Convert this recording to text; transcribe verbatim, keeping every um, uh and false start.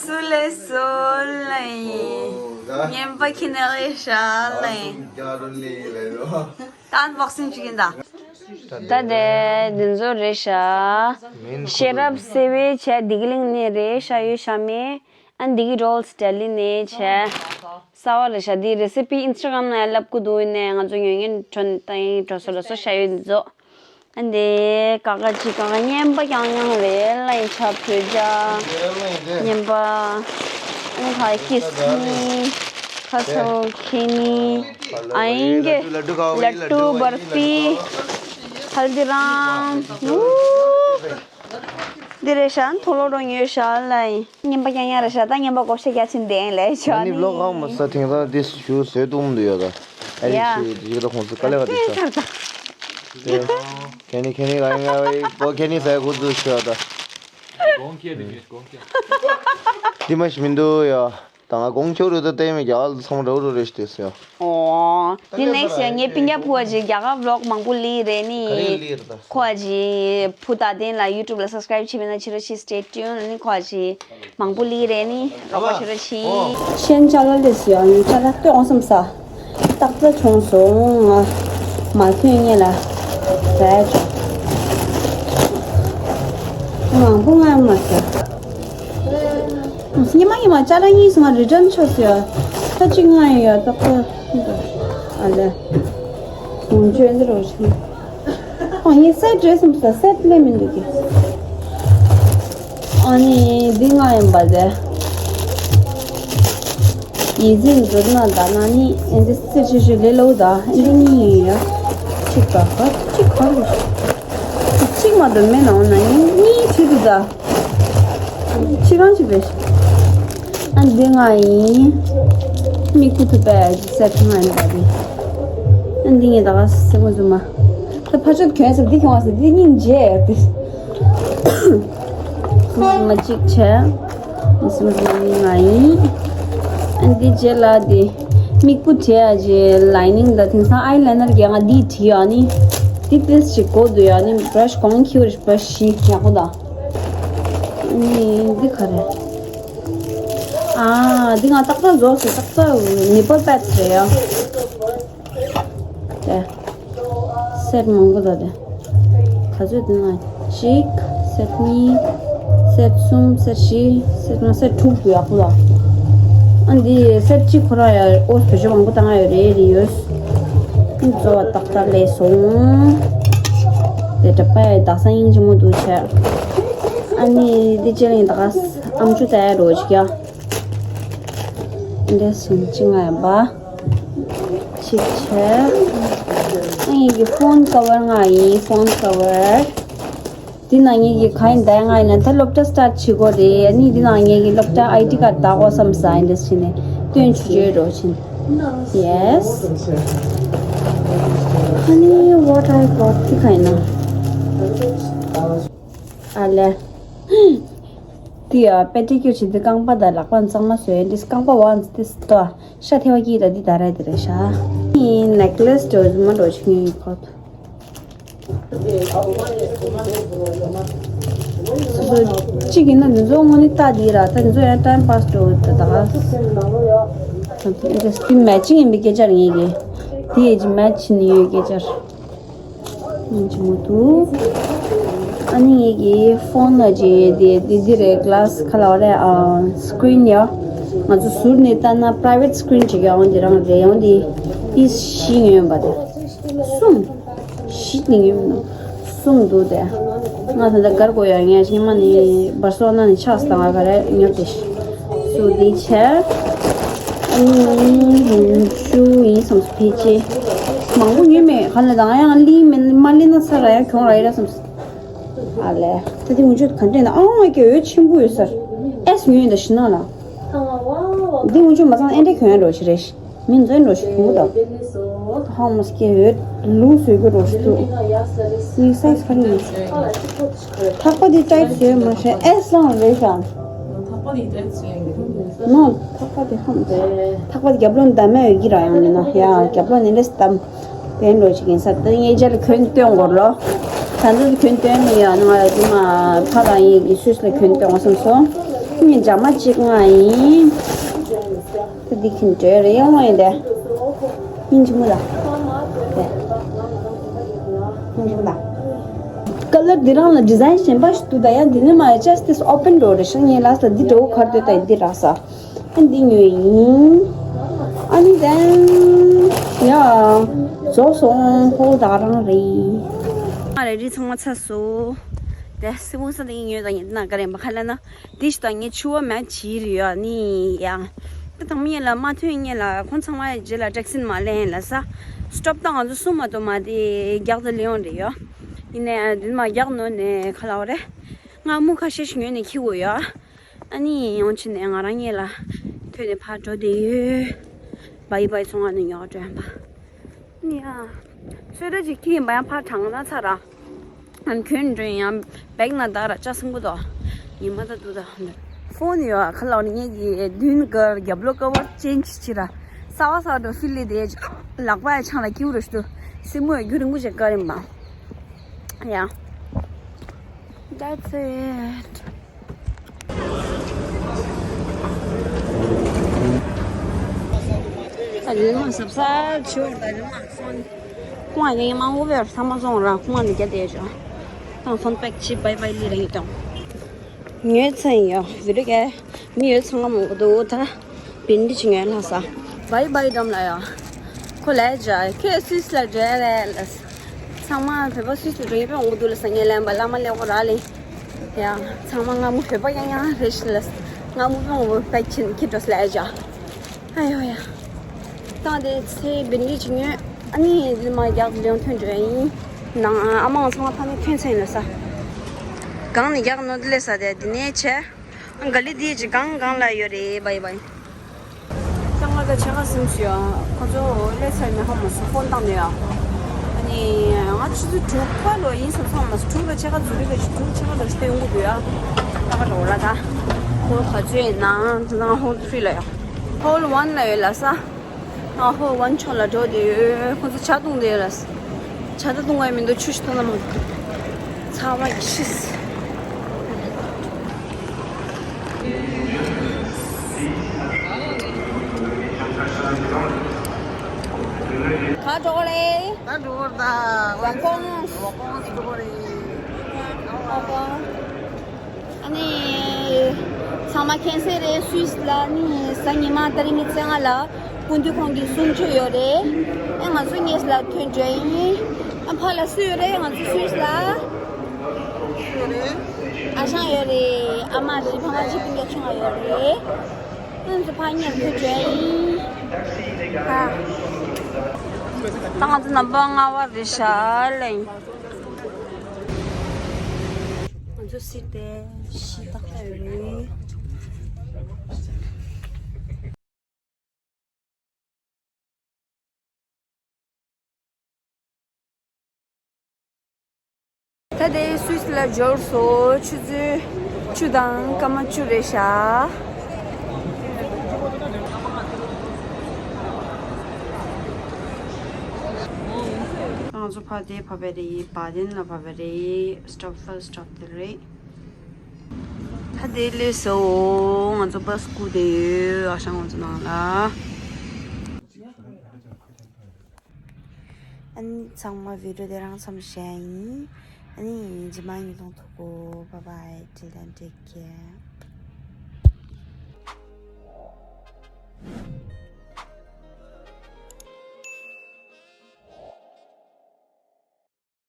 སུ་ལས་སུ་ལས། ངན་པ་ཁྱི་ནས་ལས་ཤ་ལས། ད་ཨན་བོག་སིང་བྱེད་ཀྱིན་ད། ད་དེ་འདི་ཚོ་རེད་ཤ། ཤེས་རབ་སེ་བའི་བྱས་འདི་གི་གླིང་ནས་རེད་ཤ་ཡོད་ཤ་མེད། ཨན་འདི་གི་རོལ་སི་ལྡི་ལི་ནས་བྱས། གསར་བ་རེད་ཤ། འདི་རེ་སི་པི་ཨིན་སི་ཊ་གྷ་རམ་ནང་ལབ་ཀུ་འདུག་ཡིན་ནས་ང་ཚོ་ཉོ་མཁན་གྲོན་ཏང་ཡིན་གྲོ་སོ་ལ་སོ་ཤ་ཡོད་འདི་ཚོ། ཨ་འདི་ཀ་ཀ་ཅི་ཀ་ཀ་རྔན་པ་རྐྱང་རྐྱང་རེད་ལ་ཡིན་ཆ་བོད་ཇ། རྔན་པ། ཨ་ཁ་ཀིས་མི། ཁ་སོ་ཁེ་ནི། ཨ་ཡིན་གེ། ལ་ཏུ་བར་ཕི། ཧལ་དི་རམ། འུ། འདི་རེད་ཤ། མཐོ་ལོ་རོ་ཉོས་ཤ་ལ་ཡིན། རྔན་པ་རྐྱང་རྐྱང་རེད་ཤ། ད་རྔན་པ་བགོ་བཤའ་རྒྱག་ཕྱིན་དེ་ལས་ཤ་ནི་ནི། ལོ་གང་མ་ས་དེང་སང་འདི་ཞུ་བཟོས་གཏུམ་འདུག་ཡོད་ད། ཨ་རི་ཡ། ཞུ་ཡིག་ད་ཁོང་ཚོ་དཀའ་ལས་ཁ་འདུག་ཤ། ཁེ་ནི་ཁེ་ནི་ག་ང་བའི་བོ་ཁེ་ནི་ཟ་ཁུ་ཚུར་ཤོད་ད། དགོངས་ཁྱེར་དེ་མིན་དགོངས་ཁྱེར། དེ་མ་ཞིག་མི་འདུག་ཡ། ད་ང་དགོངས་ཁྱེར་རུ་ད་ལྟ་མི་རྒྱ་གར་ཚང་མ་འདྲ་བོ་རེ་རེ་ཞིག་དེ་སོ་ཡ། ཨོ། དེ་ནེག་སི་ཡ་ངའི་སྤུན་ཀྱག་ཕུ་བ་ཅིག་རྒྱ་གར་བི་ལོག་མང་པོ་ལི་རེད་ནི། ག་རེ་ལི་རེད་ད། ཁོ་བ་ཅིག་བུ་ད་དེན་ལ་ཡུ་ཊུབ་ལ་སབ་སི་ཀ་རེབ་བྱེད་མེད་ན་ཕྱི་རོལ་ཕྱི་སི་ཊེ་ཊུན་ནི་ཁོ་བ་ཅིག་མང་པོ་ལི་རེད་ནི། རོགས་པ་བྱེད་རོགས་གྱིས། ཤན་ཅ་ལག་ལས་སུ་ཡང་ཅ་ལག་ལྟོས་འོང་སམ་ས། སྟག་རྩ་བྱུང་སོང་ང་། མ་ཐོན་ངེ་ལ། རེད་ཅོ། མང་པོ་ང་མ་ཟ། སྙེ་མ་སྙེ་མ་ཅ་ལག་གཉིས་སུ་ང་རི་ཊན་ཆོག་ཟེར། ཁ་ཅིག་ང་ཡོད་ཏོག་ཏོ། ཨ་ལེ། ཁོང་ཆོས་འདི་རོ་ཆུང་། ཨོ་ངའི་སེ་ཊི་རེད་སམ་ས་སེ་ཊི་ལས་མི་འདུག་གི། ཨ་ནི་འདི་ང་ཡིན་པ་ཟེ། ཡིད་འཛིན་འཛུར་ན་ད་ན་ནི་ཨེ་འདི་སེ་ཊི་ཤུ་ལེ་ལོ་ད་ཨེ་འདི་གཉིས་ཡིན་ཡ། གཅིག་ག་ག་གཅིག་ག་རུ། གཅིག་མ་གཏོགས་མེད་ན་འོ་ན་གཉིས་གཉིས་བྲིས་འདུག་ད། ཕྱི་རང་ཅིག་རེད། ཨ་འདི་ང་ཡིན། མིག་ཁུ་ཐུབ་པའི་སེ་ཊི་ང་ཡིན་པ་རེད། ཨ་འདི་ངས་ད་ག་སེ་མོ་ཟུ་མ། ད་ཕ་ཆོད་གྱོན་ཟེར་འདི་གྱོན་ཟེར་འདི་སྙིང་རྗེ་ཡོད་དེ། མ་གཅིག་བྱས། མི་སེ་མོ་ཟུ་མ་ནི་ང་ཡིན། ཨ་འདི་རྗེས་ལ་འདི། མིག་སྤུ་བྲེག་ཡ་རྗེས་ལའི་ནིང་ད་དེང་སང་ཨའི་ལའི་ནར་རྒྱག་ང་འདི་བྲིས་ཡོད་ནི། འདི་ཏིས་ཞིག་གོ་འདུག་ཡོད་ནི་བྷ་ར་ཤི་གོང་ཁྱེར་བྷ་ར་ཤི་བཞི་ཡག་པོ་དང་། ནི་འདི་ག་རེ། ཨ་འདི་ང་ཏག་ཏག་རྫོགས་སོ་ཏག་ཏག་ནི་པོ་པད་རེད་ཡ། དེ། སེ་ཊི་མང་པོ་དང་དེ། ག་ཚོད་འདི་ང་གཅིག་སེ་ཊི་གཉིས། སེ་ཊི་གསུམ་སེ་ཊི་བཞི་སེ་ཊི་ལྔ་སེ་ཊི་དྲུག་ཡག་པོ་ལ། ཨ་འདི་སེ་ཊི་གཅིག་ཁོ་རང་ཡ་ཨོ་བེད་སྤྱོད་མང་པོ་བཏང་ཡ་ཡོད་རེད་རེད་ཡོད། ཨ་གཙོ་བོ་ཏག་ཏག་ལས་སོང་། དེ་གྲྭ་པ་ཡ་དག་ས་སྙིང་རྗེ་མོ་འདུག་བྱས། ཨ་ནི་འདི་ཅི་ལ་ཡིན་ད་ག་ཨམ་ཆུ་ད་ཡ་རོ་ཅིག་ཡ། འདྲེ་སུན་ཅི་ང་ཡིན་པ། ཅིག་བྱས། ཨ་ངེད་ཀྱི་ཕོན་ཀ་བར་ང་ཡིན་ཕོན་ཀ་བར། འདི་ནང་ངེད་ཀྱི་ག་ཡིན་ད་ང་ཡིན་ན་ད་སློབ་གྲྭ་སི་ཊར་བྱེད་དགོས་རེད། ཨ་ནི་འདི་ནང་ངེད་ཀྱི་སློབ་གྲྭ་ཨའི་ཌི་ཀར་ད་དགོས་བསམ་ས་ཡིན་འདྲེ་སུན་ནས་སྟོན་ཆུ་ཆུའི་རོ་ཆེན། Yes. Honey, what I got འདི་ག་ཡིན་ན། ཨ་ལེ། འདི་ཡ་པེ་ཏི་ཀྱུར་བྱེད་འདི་རྐང་པ་དང་ལག་པ་གཙང་མ་བཟོས་འདི་རྐང་པ་བ་འདི་ལྟོ་ཤ་ཐེ་བ་ཀྱི་ད་འདི་ད་ར་འདི་རེད་ཤ། ནི་ནེག་ལེ་སི་འགྲོ་མ་འགྲོ་ཆུ་ངེས་ཡིན་ཁོ། སོ་སོ་གཅིག་ཡིན་ན་འདི་ཚོ་དངོས་གནས་ལྟ་འདི་ར་ད་འདི་ཚོ་ཡང་ཊའིམ་པཱས་འགྲོ་ད་ད་ག་འདི་མེ་ཆིང་ཡིན་པའི་སྐད་ཆ་རེད་ངེས་ཀྱི། འདི་ཡི་ཅི་མེ་ཆིང་ཡོད་སྐད་ཆ་རེད། ཡིན་གཅིག་མོ་འདུག་ཨ་ནི་ངེད་ཀྱི་ཕོན་ལ་རྗེས་དེ་དེ་འདི་རེད། ག་ལ་སི་ག་ལ་བ་རེད། ཨ་སི་ཀི་རིན་ཡ། ང་ཚོ་ཟུར་ནས་ལྟ་ན་པ་རའི་ཝེཊ་སི་ཀི་རིན་ཅིག་ཡོང་དེ་རང་རེད། ཡོང་དེ་ཏིས་བཞི་ཡོད་པ་དེ་གསུམ། བཞི་ནི་ཡོད་མིན་ནོ། གསུམ་འདུག་དེ། ང་ད་ལྟ་གར་གོ་ཡ་ངས་ཉི་མ་ནི་བར་སོང་ན་ནི་ཆགས་སི་ད་ང་ག་རེ་ཉོ་དེ་ཤི། སུ་དེ་ཆེ། ཨ་ནི་ཉུང་ཆུ་ཡིན་བསམ་སུ་ཕལ་ཆེར། མང་པོ་ཉོས་མེད་ག་ལ་དང་ཡང་ལི་མིན་མ་ལི་ན་ས་ར་ཡང་གྱོང་ར་ཡི་ར་བསམ་སུ། ཨ་ལེ། ད་དེ་ངུ་ཆུ་ག་འདྲས་ན་ཨང་ཨེ་ཀེ་འོད་ཆེན་པོ་ཡོད་སར། ཨེས་ཉོས་ཡིན་ད་ཤི་ན་ལ། འདི་ངུ་ཆུ་མ་ཚང་ཨེ་འདྲས་གྱོང་ཡང་འགྲོ་ཤི་རེ་ཤི། མི་འཛོན་འགྲོ་ཤི་གུང་གུ་དང་། ཧང་མ་སྐྱེ་ཡོད་ལུག་བཟོས་རྒྱུ་འགྲོ་ཤི་འདུག་ཡིག་ཚང་ག་རེ་ཡིན། ཐག་པ་འདི་ཊའིཊ་བཟོས་མ་ཤེས་ཨེས་ལང་རེད་ཤག་ཐག་པ་འདི་ཊའིཊ་བཟོས་ཡིན་གྱི་རེད། ནོ། ཐག་པ་འདི་ཧམ། ཐག་པ་འདི་རྒྱབ་ལོགས་ནས་བསྡམས་ཡོད་ཀྱི་ར་ཡང་མིན་ན་ཡ་རྒྱབ་ལོགས་ནས་འདྲེས་བསྡམས། དེ་འགྲོ་ཅིག་ཡིན་ས་དེ་ངས་རྒྱ་ལ་གྱོན་སྟོན་དགོས་ལོ། ད་འདི་གྱོན་སྟོན་མི་ཡོད་ང་ལ་དེ་མ་ཕ་ག་ཡིན་གྱི་སུས་ལ་གྱོན་སྟོན་དགོས་བསམ་སོང་། ངས་འཇམ་མ་གཅིག་ང་ཡིན། དེ་འདི་གྱོན་སྟོན་རེ་ཡོང་བ་ཡིན་དེ། ཡིན་གྱི་མི་ལ། དེ། ཡིན་གྱི་མི་ལ། ཀ་ལར་འདི་རང་ལ་ཌི་ཟའིན་གཞན་པ་ཞིག་འདུག་ད་ཡང་འདི་ནི་མ་ཡ་ཅས་ཏིས་ཨོ་པན་འགྲོ་རེ་ཤག་ངས་ལ་ས་འདི་འགྲོ་གར་སྟོན་ད་ཡིན་འདི་རག་ས། ཨ་འདི་ཉོས་ཡིན། ཨ་ནི་དེན། ཡ། རྫོགས་སོང་ཧོ་ད་རང་རེད། ཨ་རེ་རི་ཚང་མ་ཚ་སོ། དེ་སི་མོ་ས་དེ་ཉོས་ད་ཉེ་ན་ག་རེ་མ་ཁ་ལ་ན། དེ་ཞིག་ད་ངས་ཆུ་བ་མ་བྱིས་རེད་ཡ་ནི་ཡ། ད་དང་མི་ལ་མ་ཐོན་ཉེ་ལ་ཁོང་ཚང་མ་རྗེས་ལ་ཊེག་སི་མ་ལེན་ལ་ས། སི་ཊོབ་ད་ང་ཚོ་གསུམ་མ་གཏོགས་མ་དེ་རྒྱག་ད་ལེ་ཡོང་རེད་ཡ། ཡིན་ནའི་འདི་མ་རྒྱག་ནོ་ནས་ཁ་ལ་བ་རེད། ང་མུ་ཁ་ཤས་ཤིག་ཉོས་ནས་ཁྱི་འོ་ཡ། ཨ་ནི་ཡོང་ཕྱིན་ནས་ང་རང་ཉིད་ལ་ཐོན་ནས་ཕར་འགྲོ་བསྡད་ཡོད། བའི་བའི་ཚོང་ཁང་ནས་ཉོ་འགྲོ་ཡིན་པ། ནི་ཨ། སོས་དྲ་ཅིག་ཁྱི་ཡིན་པ་ཡང་ཕར་དྲངས་ན་ཚར་ར། ཨ་ནི་གྱོན་འགྲོ་ཡང་བེག་ན་བདག་ར་ལྕགས་སྲིན་པོ་དོ། ཉི་མ་ད་དུ་ད། ཧྥོན་ཡོད་ཨ་ཁ་ལོ་ནི་ངེད་ཀྱི་མདུན་ཀར་རྒྱབ་ལོགས་ཀ་བར་ཅན་གྱི་ཕྱི་ར། ས་བ་ས་བ་འགྲོ་ཕི་ལི་དེ་ལག་པ་ཡ་ཆང་ལ་ཀིའུ་རུ་ཤི་དུ། སྲིན་མོ་ཡ་རྒྱུ་རིང་པོ་ཞིག་ཀ་རིམ་པ། Yeah. That's it. ད་ལི་མ་སབ་སར་ཆུ་ད་ལི་མ་སོན། ཁོང་ཨ་ནི་མང་པོ་བེར་ས་མ་སོང་ར་ཁོང་ཨ་ནི་རྒྱ་དེ་ཞོ། ད་ཧོན་པེག་ཆི་བའི་བའི་ལི་ར་ཡི་དང་། ཉོས་ཚན་ཡོད་བི་རི་ཀའི་མི་ཡོད་ཚང་མ་མོ་འདུག་ད། བིན་འདི་ཅི་ངན་ལྷ་ས། བའི་བའི་འགྲམ་ལ་ཡ། ཁོ་ལས་ཇ་ཁྱོད་སུད་སི་ལ་འགྲོ་ཡ་རེད་ལ། ཚང་མ་བོད་པ་སུད་སི་འགྲོ་ཡི་པའི་འོང་གི་འདུག་ལ་ས་ངན་ལན་པ་བླ་མ་ལེགས་པོ་ར་ལེ། ཡ། ཚང་མ་ང་མོ་བོད་པ་ཡང་ཡང་རེད་ཤི་ལ། ང་མོ་པའི་འོང་བོད་པ་ཁྱི་ཁྱི་འགྲོ་ལས་ཇ། ཨ་ཡོ་ཡ། ད་དེ་ཚེ་བིན་འདི་ཅི་ངན། ཨ་ནི་འདི་མ་རྒྱག་ལེན་ཐོན་འགྲོ་ཡིན། ནང་ཨ་མ་ཚང་མ་ཕ་མའི་ཐོན་ཚན་ལ་ས། གང་ནས་རྒྱག་ནོ་འདི་ལས་ས་དེ་འདི་ནས་ཆེ། ག་ལི་དེ་ཅི་གང་གང་ལ་ཡོད་རེད་བའི་བའི། ད་ང་ད་ཆེ་ཁ་སིམ་ཞུ་ཡ། ཁོ་ཚོ་ལས་ཚར་ནས་ཧ་མ་སུ་ཕོན་བཏང་ནས་ཡ། ཨ་ནི་ང་ཆུ་ཚོད་དྲུག་པ་ལོ་ཡིན་སོང་སོང་མ་སུ་དྲུག་ལ་ཆེ་ཁ་ཛུ་རི་ལ་ཞུ་དྲུག་ཆེ་ཁ་ལ་ཞུ་ཡོང་གི་འདུག་ཡ། ད་ག་འགྲོ་ལ་ད། ཁོ་ག་ཚོད་ཡིན་ན་ང་ཧོལ་ཐི་རི་ལ་ཡ། ཧོལ་ཝན་ལ་ཡོད་ལ་ས། ཨ་ཧོ་ཝན་ཆོ་ལ་འགྲོ་དེ་ཡོད། ཁོ་ཚོ་ཇ་བཏུང་དེ་ཡོད་ལ། ཇ་ད་བཏུང་བའི་མི་འདུག་ཆུ་ཞིག་བཏུང་ན་མང་། ཚ་བ་ཡི་ཤིས། ག་འགྲོ་གི་རེད། ད་འགྲོ་གི་རེད་ད། ཝ་ཀོང་། ཝ་ཀོང་འགྲོ་གི་རེད། ཝ་ཀོང་། ཨ་ནི། ཚང་མ་མཁྱེན་གསལ་རེད། སུད་སི་ལ་ནི་གཟའ་ཉི་མ་ཏ་རིག་ཉི་ཤུ་རྩ་ལྔ་ལ་སྐུ་མདུན་ཁོང་གི་གསུང་ཆོས་ཡོད་རེད། ཨེ་ང་ཚོ་གཉིས་ལ་ཐོན་བྱས་ཡིན། ཨ་ཕ་ལ་སུ་ཡོད་རེད། ང་ཚོ་སུད་སི་ལ་ཨ་ཞང་ཡོད་རེད། ཨ་མ་རེད། ཕ་མ་རེད། སྤུན་ཀྱག་ཆུང་བ་ཡོད་རེད། ཨ་ང་ཚོ་ཕ་གཉིས་ལ་ཐོན་བྱས་ཡིན། ཨ། ད་ང་ཚོ་ནམ་བར་ལྔ་པ་རེད་ཤག་ལེ། ང་ཚོ་སི་ཏེ་ཤི་ཏག་ཏག་ཡོད་རེད། ད་དེ་སུད་སི་ལ་འབྱོར་སོང་། ཆུ་ཚོད་བཅུ་དང་སྐར་མ་བཅུ་རེད་ཤག་ང་ཚོ་ཕ་དེ་བབས་པ་རེད། བ་དན་ལ་བབས་པ་རེད། སི་ཊོབ་ཕར་སི་ཊོབ་དེ་རེད། ད་དེ་ལས་སོ། ང་ཚོ་བྷ་སི་སྒུག་བསྡད་ཡོད། ཨ་ཞང་ང་ཚོ་ནང་ལ། ཨ་ནི་ཚང་མ་བི་ཌི་ཡོ་དེ་རང་ཙམ་བཞག་ཡིན། ཨ་ནི་རྗེས་མ་ཉིན་ཐོང་ཐུག་གོ། Bye bye, till then, take care.